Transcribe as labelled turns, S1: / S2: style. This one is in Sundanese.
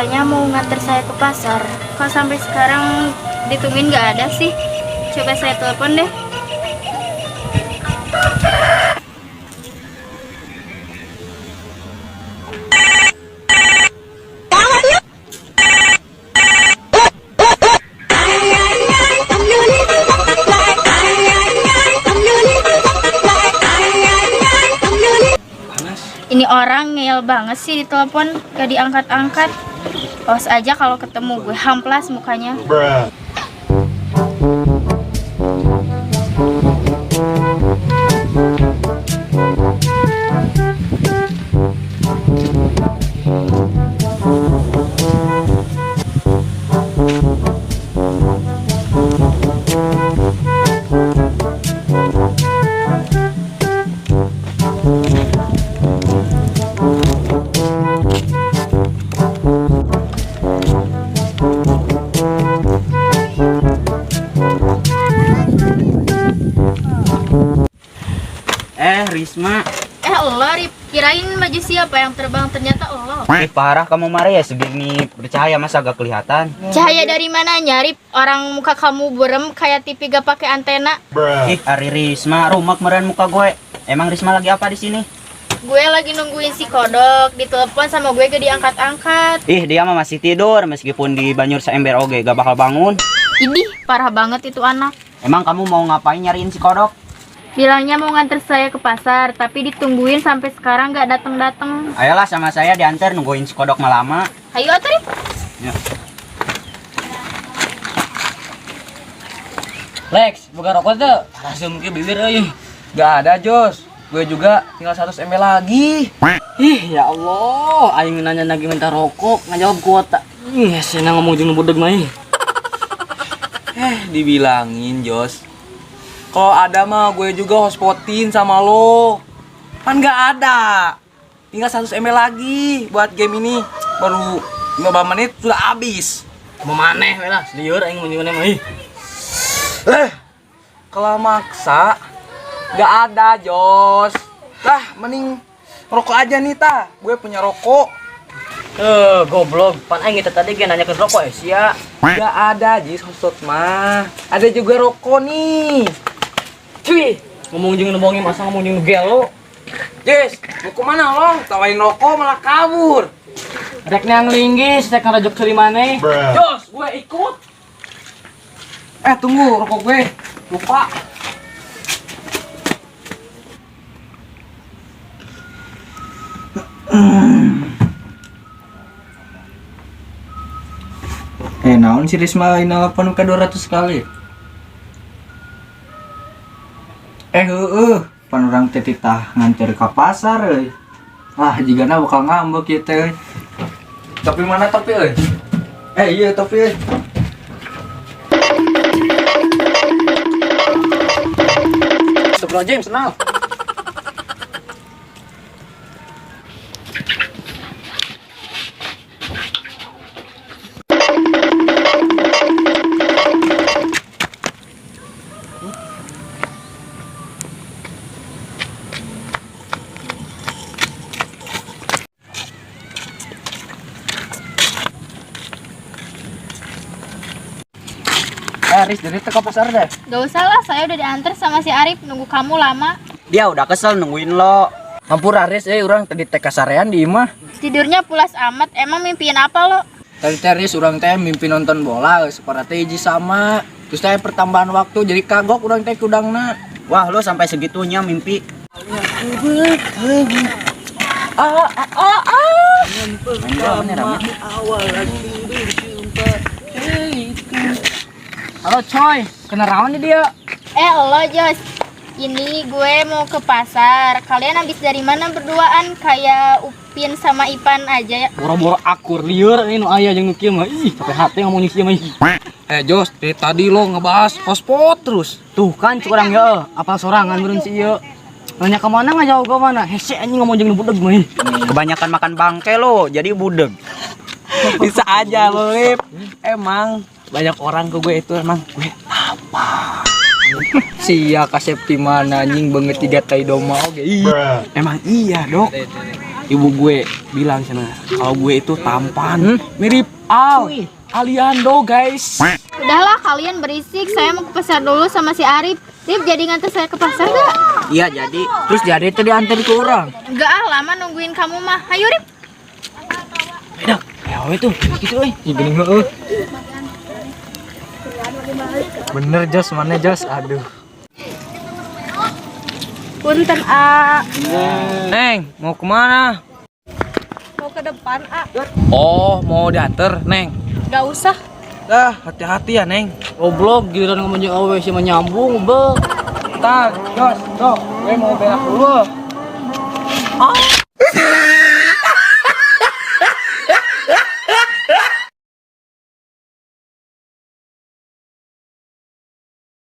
S1: Katanya mau nganter saya ke pasar. Kok sampai sekarang ditungguin nggak ada sih? Coba saya telepon deh. Ini orang ngeyel banget sih di telepon, gak diangkat-angkat. Awas aja kalau ketemu gue hamplas mukanya.
S2: Bruh.
S3: Eh, Risma.
S1: Eh lo, Rip, kirain baju siapa yang terbang, ternyata lo.
S3: Ih, parah kamu Maria ya segini bercahaya masa gak kelihatan.
S1: Cahaya dari mananya, Rip? Orang muka kamu burem kayak TV gak pakai antena.
S2: Bruh.
S3: Ih, Ari Risma, rumak meren muka gue. Emang Risma lagi apa di sini?
S1: Gue lagi nungguin si Kodok, ditelepon sama gue gak diangkat-angkat.
S3: Ih, dia mah masih tidur meskipun di banyur seember oge gak bakal bangun.
S1: Idih, parah banget itu anak.
S3: Emang kamu mau ngapain nyariin si Kodok?
S1: Bilangnya mau nganter saya ke pasar, tapi ditungguin sampai sekarang gak dateng-dateng.
S3: Ayolah sama saya diantar, nungguin si Kodok mah lama.
S1: Ayo atuh, Rip.
S3: Ya.
S4: Lex, buka rokok tuh. Langsung ke bibir euy.
S5: Gak ada, Jos. Gue juga tinggal 100 ml lagi.
S4: Ih, ya Allah, aing nanya lagi minta rokok, ngajawab kuota. Ih, senang ngomong jeung nu budeg mah ih.
S5: Dibilangin, Jos. Kalau ada mah gue juga hotspotin sama lo. Kan gak ada. Tinggal 100 ml lagi buat game ini. Baru 15 menit sudah habis.
S4: Mau maneh we lah, lieur aing mun maneh mah ih.
S5: Kalau maksa gak ada, Jos. Lah, mending rokok aja nih, ta. Gue punya rokok.
S4: Goblok, pan aing kita tadi ge nanya ke rokok ya sia.
S5: Gak ada, Jis, hotspot mah. Ada juga rokok nih.
S4: Cuy, ngomong jeung nu bohongin masa ngomong jeung nu gelo.
S5: Jis, mau kemana lo? Tawarin rokok malah kabur.
S4: Rek neang linggis, rek ngarejok ceuli maneh.
S2: Bruh.
S5: Jos, gue ikut. Tunggu, rokok gue. Lupa.
S6: Naon si Risma euy nelpon ke 200 kali. Heueuh, pan urang teh titah nganter ka pasar euy. Ah, jigana bakal ngambek ieu teh euy.
S5: Topi mana topi euy?
S6: Iya topi euy.
S4: Astagfirullahaladzim, senal.
S6: Riz, dari teh ka pasar deh.
S1: Gak usah lah, saya udah diantar sama si Arif, nunggu kamu lama.
S3: Dia udah kesel nungguin lo.
S6: Hampura Riz, urang tadi teh kasarean di imah.
S1: Tidurnya pulas amat, emang mimpiin apa lo?
S6: Tadi teh Riz urang teh mimpi nonton bola, skor teh hiji sama. Terus teh pertambahan waktu jadi kagok urang teh kudangna.
S3: Wah, lo sampai segitunya mimpi.
S4: Halo coy, kena rawan nih dia.
S1: Lo Jos, ini gue mau ke pasar. Kalian habis dari mana berduaan? Kayak Upin sama Ipan aja ya.
S4: Boro-boro akur lieur ini nu aya jeung nu kieu mah. Ih, capek hati ngomong jeung kieu mah. Ih.
S5: Jos, dari tadi lo ngebahas hotspot terus.
S4: Tuh kan curang ya, apal sorangan meureun si ieu. Nanya ke mana nggak jauh ke mana? Hese anjing ngomong jeung nu budeg mah. Ih.
S3: Kebanyakan makan bangke lo, jadi budeg.
S5: Bisa aja lo, Lip. Emang banyak orang ke gue itu emang gue apa?
S6: Sia kasep di mana anjing banget tiga tai doma oge. Ih.
S2: Bruh.
S5: Emang iya, Dok. Ibu gue bilang sana kalau gue itu tampan, mirip Al. Aliando, guys.
S1: Udahlah kalian berisik, saya mau ke pasar dulu sama si Arif. Rif, jadi nganter saya ke pasar gak?
S3: Iya, jadi.
S6: Terus jadi itu diantar ke orang.
S1: Enggak ah, lama nungguin kamu mah. Hayu, Rif.
S4: Beda, ya itu gitu euy.
S6: Ih, geuning heueuh. Bener Jos, mana Jos? Aduh.
S1: Punten, A.
S5: Neng, mau kemana?
S1: Mau ke depan, A.
S5: Oh, mau diantar, Neng.
S1: Gak usah.
S5: Dah, hati-hati ya, Neng.
S4: Goblok, giliran ngomong jeung awewe sih mah nyambung, be.
S5: Ntar, Jos, Dok, gue mau berak dulu. Ah.